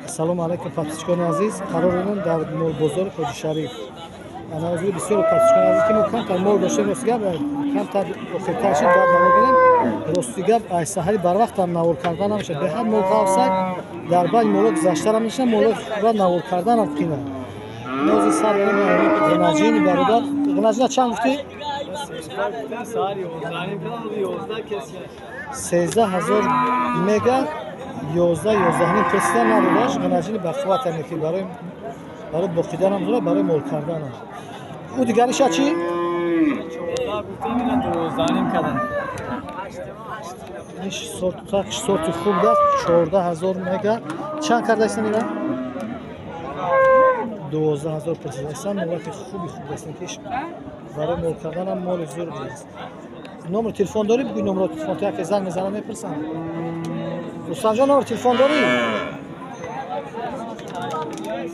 Ассалому алайкум, подписчикони азиз. Қарор дорем дар молбозори Ҳоҷи Шариф. Ана ҳозири бисёр, подписчикони азиз, ки мо камтар мол доштем, рости гап, камтар охиртар шид, баъд навор кардем. Рости гап, ай саҳари барвақтам навор кардан намешад. Беҳад мол ғафсак, дар байни моло гузаштарам мешад, молоро навор карданам қина. Нози сар ғинаҷини бародар. Ғинаҷина чанд гуфтӣ? 13 000 мега, 11, 11.5 пурсида надодаш. Ғинаҷини бақувватаме, ки барои боқиданам дора, барои мол карданам. Ӯ дигариша чӣ? Сорти хуб даст, 14 000 мега. Чанд кардаистан ина? 12 000 пурсидаистан. Молаки хуби хуб дастан, ки барои мол карданам моли зур будааст. Номер телефон дорӣ? Бигӯй номеро телефон, то яке занг мезанам, мепурсам. Рустамҷон, номер телефон дорӣ?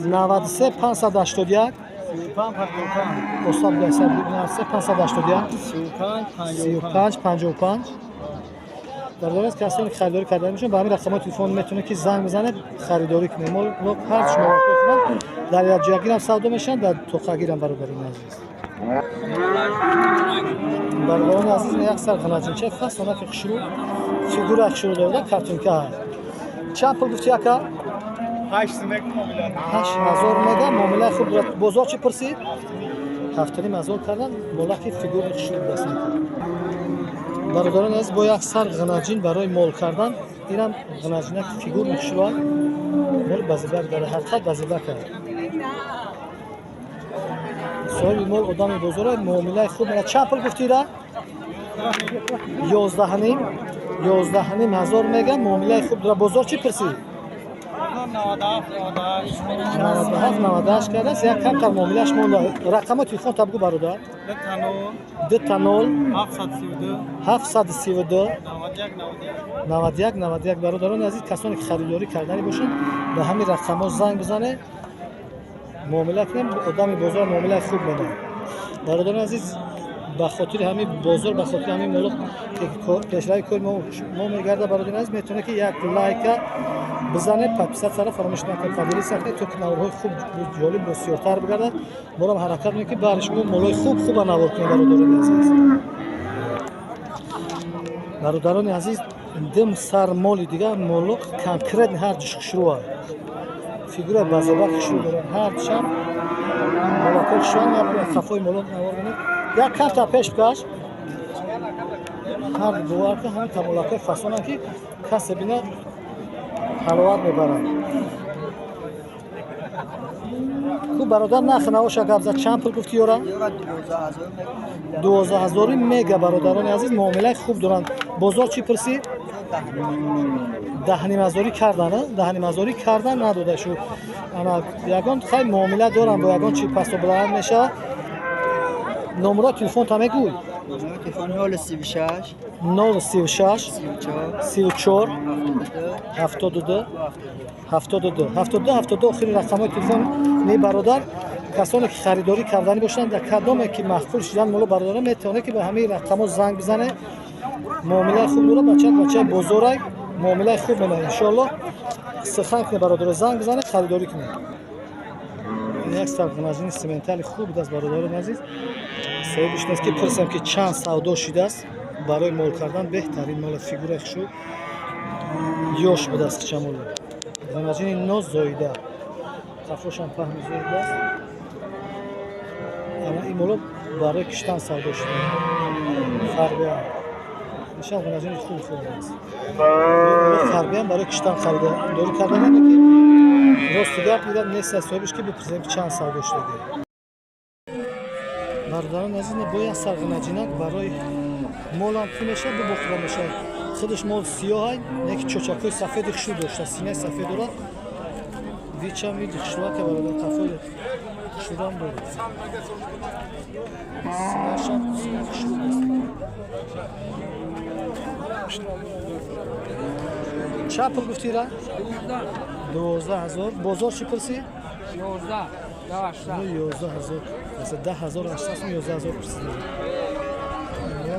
93 581. Остап, 93 581 35 55. Дар дорад, касоне ки харидорӣ карда мешаванд, ба ҳамин рақамҳои телефон метавонед, ки занг бизанед, харидорӣ кунед. Мол ҳар шумо дар якҷоягирам савдо мешаванд, дар тоқагирам. Бародарони азиз, бародарони азиз, як сар ғанаҷинча фасонаки хушрӯ, фигура хушрӯ дорда, картинка ҳаст. Чанд пул гуфти, ака? 8000 мега, муомилаи хуб дорад. Бозор чӣ пурсид? 7,5 ҳазор кардан. Молаки фигури хушрӯ будаст. Бародарони азиз, бо як сар ғанаҷин барои мол кардан. Инам ғанаҷинаки фигури хушрӯа, моли базибак, дар ҳақиқат базибак аст. Соҳиби мол одами бозора, муомилаи хуб мера. Чанд пул гуфтира? 11.5, 11,5 ҳазор мега, муомилаи хуб дора. Бозор чӣ пурсид? 97, 98 кардааст, як камтар муомилааш монда. Рақамҳои телефон та бигӯ, бародар. 00 732 91 91. Бародарони азиз, касоне ки харидорӣ карданӣ бошанд, ба ҳамин рақамҳо занг бизанед, муомила кунем. Одами бозор муомилаи хуб медиҳад. Бародарони азиз, ба хотири ҳамин бозор, ба хотири ҳамин моло пешрави кори мо мегарда. Бародарони азиз, метавонед, ки як лайка бизанед, подписаться ро фаромӯш накунед, поделиться кунед, то ки наворҳои хуб, ҷолиб бисёртар бигардад. Морам ҳаракат мекунем, ки баҳри шумо молои хуб хуба навор кунем. Бародарони азиз, бародарони азиз, дим сар моли дигар, моло конкретно ҳар ҷиш хушрӯа, фигура базабак хушрӯ доранд, ҳар дишам молако хушрӯан. Қафои моло навор кунед, як камта пеш бикаш. Ҳар бовар кун, ҳамин молакои фасонанд, ки касе бина, ҳаловат мебарад. Ку бародар, нархи навоша гап зад. Чанд пул гуфти ёра? 12 ҳазори мега. Бародарони азиз, муомилаи хуб доранд. Бозор чӣ пурсид? 10,5 ҳазорӣ кардан, 10,5 ҳазорӣ кардан, надода шу. Ана ягон хай муомила дорам, бо ягон чи пасту баланд мешавад. Номеро телефон та мегӯй. Телефон 036 036 34 34 72 72 72 72, охири рақамҳои телефон не, бародар. Касоне ки харидорӣ карданӣ бошанд, дар кадоме ки маъқул шудан моло, бародарон, метавонед, ки ба ҳамаи рақамҳо занг бизанед. Муомилаи хуб дорад бача, бачаи бозорай, муомилаи хуб менад, иншоалло. Сухан кунед, бародаро, занг бизанед, харидорӣ кунед. Як сар ғанажини симентали хуб будааст, бародарони азиз. Соҳибиш нест, ки пурсем, ки чанд савдо шудааст. Барои мол кардан беҳтарин мола, фигураи хушу ёш будааст. Кичамоло ғанажини нозоида, қафошам паҳни зур будааст. Ана ин моло барои киштан савдо шуда. Фарбеам нишон, ғанажини хуб хуб будааст. Фарбеам барои киштан харидорӣ кардан, ки рости гап, дида нест аз соҳибиш, ки бипурсем, ки чанд савдо шудагӣ. Бародарони азиз, бо як сар ғанаҷинак барои молам хуб мешавад, бубохӯра мешавад. Худаш мол сиёҳай, яки чочакҳои сафеди хушрӯ дошта, синаи сафед дорад. Вичам види хушрӯака, бародар, қафои хушрӯам дорад, синаашам синаи хушрӯ аст. Чанд пул гуфтира? 12 000. Бозор чӣ пурсид? 11 000, 10 800, 11 000 пурсид.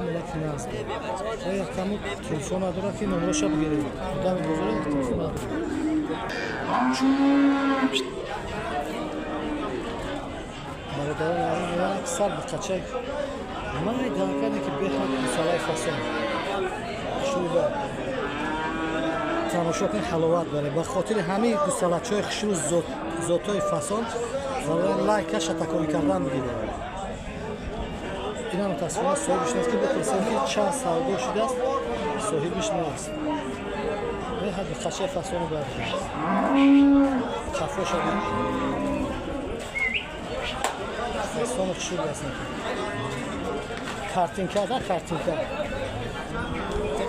Мулаки нағз, якаму телефон надорад, ки номероша бигиред. Одами бозора телефон надорад. Бародарон азиз, як сар буқачак майдакане ки беҳад гусалаи фасон шуда тамошо кунед, ҳаловат дорад. Ба хотири ҳамин гусалачҳои хушрӯ, зотҳои фасон лайкаша такорӣ кардан бигиред. Ина мутаассифона соҳибиш нест, ки бипурсем, ки чанд савдо шудааст, соҳибиш нест. Беҳад буқачаи фасону бояд қафоша фасону хушрӯ аст. Картинка да, картинка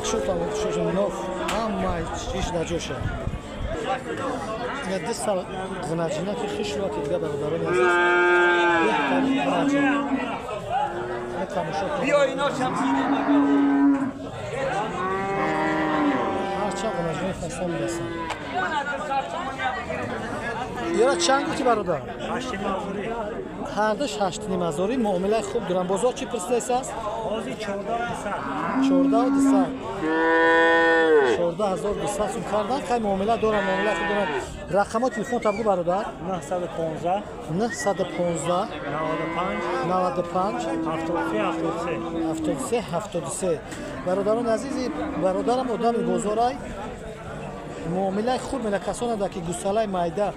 хушрӯ ноф, ҳама чиш дар ҷоша. Ина ду сар ғинаҷина ки хушрӯ, ки дига, бародарони азиз, беҳтарин ғинаҷин тамошо кунед. Ҳарчанд ғинаҷинаи фасон будастанд. Ёра чанд гуфти, бародар? Ҳардуш 8,5 ҳазорӣ, муомилаи хуб доранд. Бозор чӣ пурсидааст? 14,200, 14,200 сум кардан. Хай, муомила дорам, муомила хуб дорам. Рақамҳои телефон та бугу, бародар. 915 915 95 95 73 73. 73 73. Бародарони азизи, бародарам одами бозорай, муомилаи хуб мена. Касонада ки гусалаи майда,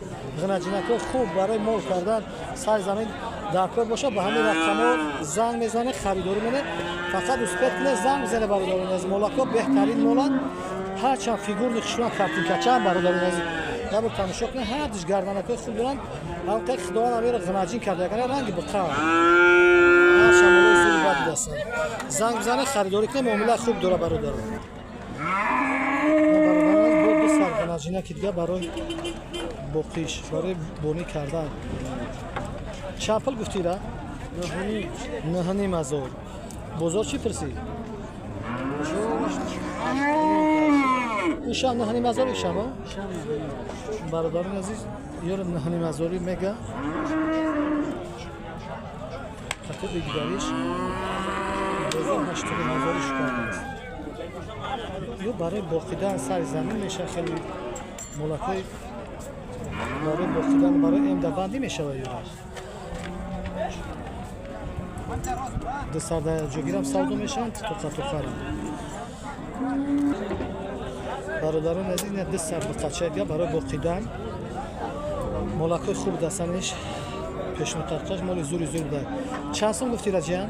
ғинаҷинакҳои хуб барои мол кардан сари замин дар кор бошад, ба ҳамин рақамҳо занг мезанед, харидорӣ менед. Фақат успеть кунед, занг бизанед, бародарони азиз. Молакҳо беҳтарин моланд, ҳарчанд фигурный хушрӯян, картинкачаам. Бародарони азиз, ябор тамошо кунед, ҳардуш гарданакҳои хуб доранд. Ҳамқай худованд ҳамеро ғинаҷин карда, ягана ранги буқа, ҳарчанд молои зури бад дастанд. Занг бизанед, харидорӣ кунед, муомилаи хуб дора, бародарон. Бародарон, бо ду сар ғинаҷинаки дига барои боқиш, барои бонӣ кардан. Чанд пул гуфтира? 9,5 ҳазор. Бозор чӣ пурсид? Ишам 9,5 ҳазор, ишама. Бародарони азиз, ёро 9,5 ҳазорӣ мега. Хатиби дигариш бозор 8,5 ҳазорӣ шукардааст. Ё барои боқидан сари замин меша, хеле молакҳои барои боқидан, барои эмдабандӣ мешавад. Ёра ду сарда ҷогирам савдо мешаванд, тоқатоқарам. Бародарони азиз, ина ду сар буқачаи дига барои боқидан, молакҳои хуб дастаниш, пешнотарқаш моли зури зур буда. Чанд сом гуфти, раҷиян?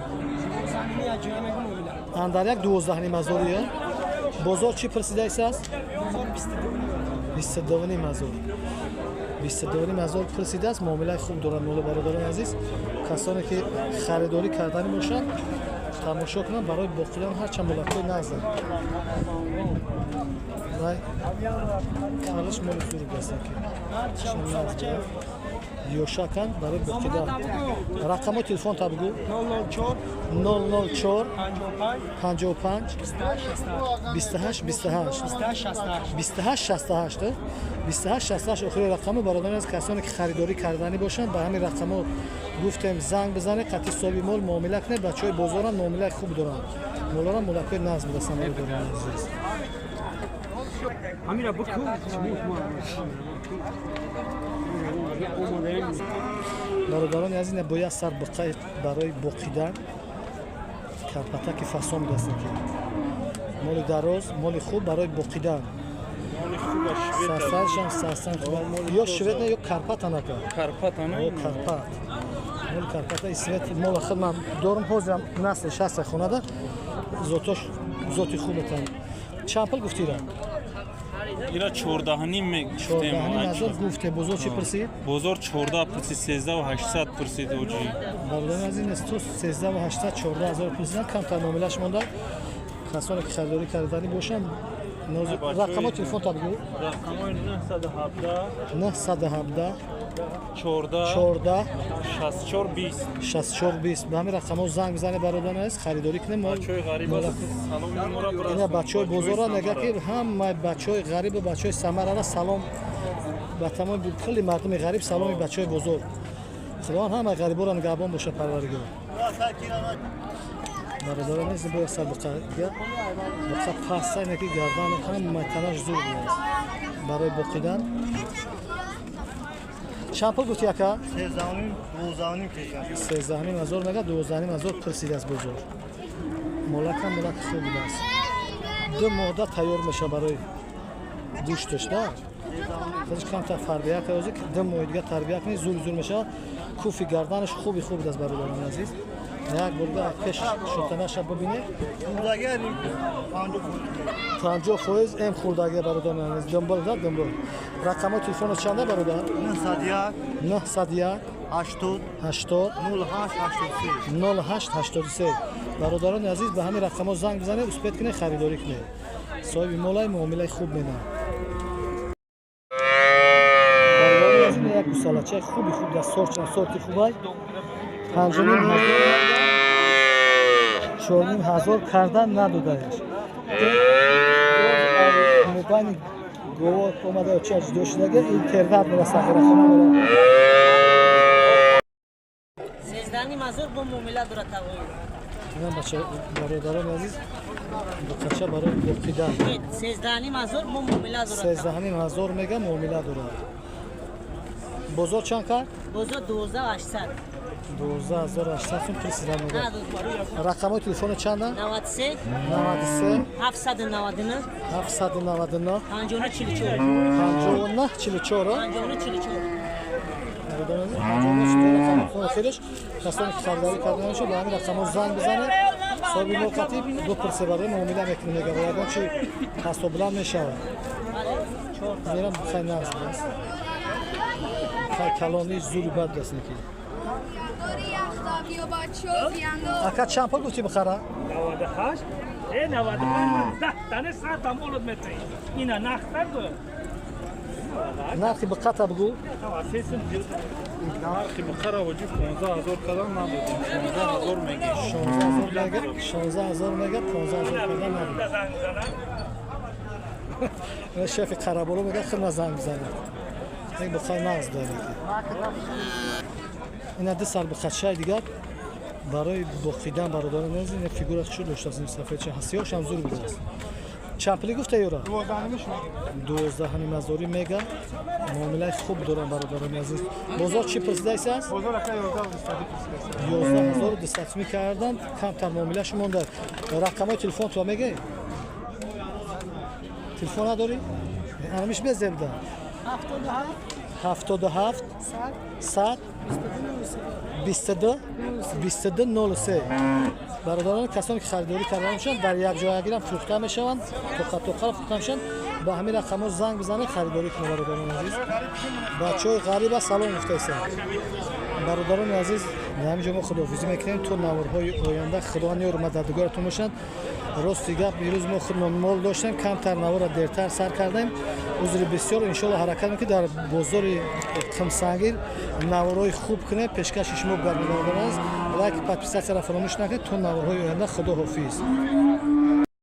Андар як 12,5 ҳазория. Бозор чӣ пурсидаисааст? 22,5 ҳазор, 22,5 ҳазор пурсидааст. Муомилаи хуб дорад моло. Бародарони азиз, касоне ки харидорӣ карданӣ бошанд, тамошо кунанд, барои боқидан ҳарчанд молакҳои назанд. Калиш моли зури астанд, ки ёшаканд, барои боқидан. Рақамҳои телефон та бугӯ. 004 55 28 28 28 68 28 68 охири рақаму. Бародарон аз касоне ки харидорӣ карданӣ бошанд, ба ҳамин рақамҳо гуфтем, занг бизанед, қатъи соҳиби мол муомила кунед. Бачаҳои бозорам муомилаи хуб доранд, молорам молакҳои нағз будастанд, бародарони азиз. Ҳамира буку. Бародарони азиз, ина бояд сар буқаи барои боқидан, карпатаки фасон будастанд, ки моли дароз, моли хуб барои боқидан. Сарсаршам сарсан, ё швед не, ё карпат анака. Карпат ана. Карпат, моли карпата свет мола худ ман дорум, ҳозирам насли шаста хонада, зотош зоти хубатан. Чанд пул гуфтира? Ира 14,5 мегуфтем. 14,5 ҳазор гуфте. Бозор чӣ пурсид? Бозор 14 пурсид, 13,800 пурсид оҷи. Бародари азиз, то 13,800, 14 ҳазор пурсидан, камтар муомилаш монда. Касоне ки харидорӣ карданӣ бошанд, рақамҳои телефон та бигӯ. Рақамҳои 917 917 14 14 64 20. 64 20. Ба ҳамин рақамҳо занг бизанед, бародарон азиз, харидорӣ кунем. Бачаҳои ғариб, саломи моро бирасонед. Ина бачаҳои бозора мега, ки ҳамаи бачаҳои ғарибу бачаҳои Самарара салом, ба тамоми кулли мардуми ғариб саломи бачаҳои бозор. Худованд ҳамаи ғариборо нигаҳбон бошад, Парвардигор. Бародарон азиз, бояд сар буқа паста, ина ки гардан ҳамаи танаш зур будааст барои боқидан. Чанд пул гуфти, ака? 13.5, 12.5 кешан. 13,5 ҳазор мега, 12,5 ҳазор пурсидааст бозор. Молакам молаки хуб будааст, 2 моҳда тайёр меша барои гӯшташ да. Худаш камтар фарбия карози, 2 моҳи дига тарбия кунӣ, зур зур мешавад. Куфи гарданаш хуби хуб будааст, бародарони азиз. Як бурда пеш шотанаша бибинед. Хурдагар 50. 50% эм хурдагия, бародарони азиз. Дунбол да, дунбол. Рақамҳои телефоно чанда, бародар? 901. 901. 80. 80. 08 83. 08 83. Бародарони азиз, ба ҳамин рақамҳо занг бизанед, успеть кунед, харидорӣ кунед. Соҳиби молай муомилаи хуб менам. Бародарони азиз, як гусалачаи хуби хуб дар сорчам, сорти хубай, 5,5 ҳазор, 4,5 ҳазор кардан надодаеш. Мобайни гово омада чӣ ҷудо шудага, интернат мера, сахирахона мера. 13,5 ҳазор бо муомила дорад тағои. Инам бача, бародарони азиз, букача барои боқидан. 13,5 ҳазор бо муомила дорад. 13,5 ҳазор мега, муомила дорад. Бозор чанд кард? Бозор 12,800. 12,800 сум пурсидан мега. Надод. Рақамҳои телефоно чанда? 93. 93. 799. 799. 59 44. 59 44. 59 44. Охириш касоне ки харидорӣ карда мешуд, ба ҳамин рақамҳо занг бизанед. Соҳиби мол қатиб ду пурсе барои муомила мекунем, мега, ягон чи ҳасобилан мешавад. Мерам, хай, нағз аст, хай, калони зури бад аст неки. Ака, чанд пул гуфтӣ бихара? 98 э 95 10 тане саатам олод метаи ина нахта гу. Нархи биқата бигӯ. Сесим. Нархи бухара воҷиб 15 ҳазор кадан надодем, 16 ҳазор мегӣ. 16 ҳазор мега, 16 ҳазор мега, 15 ҳазор кардан надодем. Занг занам. Шефи Қараболо мега, хирма занг бизанад. Як бухай нағз дорад. Ина ду сар бухачаи дигар барои боқидан, бародарон азиз. Ина фигура хушуд доштааст, ин сафедча ҳасиёшам зур будааст. Чанд пулӣ гуфта юра? 12,5 ҳазорӣ мега, муомилаи хуб дорам, бародарони азиз. Бозор чӣ пурсидаист аст? 11,200 сумӣ кардан, камтар муомилашу монда. Рақамҳои телефон туа мегӯӣ? Телефон надорӣ? Анамиш безебда. 77 100 22 22 03. Бародарон, касоне ки харидорӣ карда мешаванд, дар якҷоягирам фурӯхта мешаванд, тоқа тоқаро фурӯхта мешаванд. Ба ҳамин рақамҳо занг бизанед, харидорӣ кунед, бародарони азиз. Бачаҳои ғариба салом гуфтаистанд. Бародарони азиз, дар ҳамин ҷо мо худоҳофизӣ мекунем то наворҳои оянда. Худованд ёру мададгоратон бошанд. Рости гап, ирӯз мо худмон мол доштем, камтар навора дертар сар кардем, узри бисёр. Иншоалло, ҳаракат мекунем, дар бозори Қимсангир наворҳои хуб кунем, пешкаши шумо гардонад. Лайк, подписаться ро фаромӯш накунед. То наворҳои оянда, худо ҳофиз.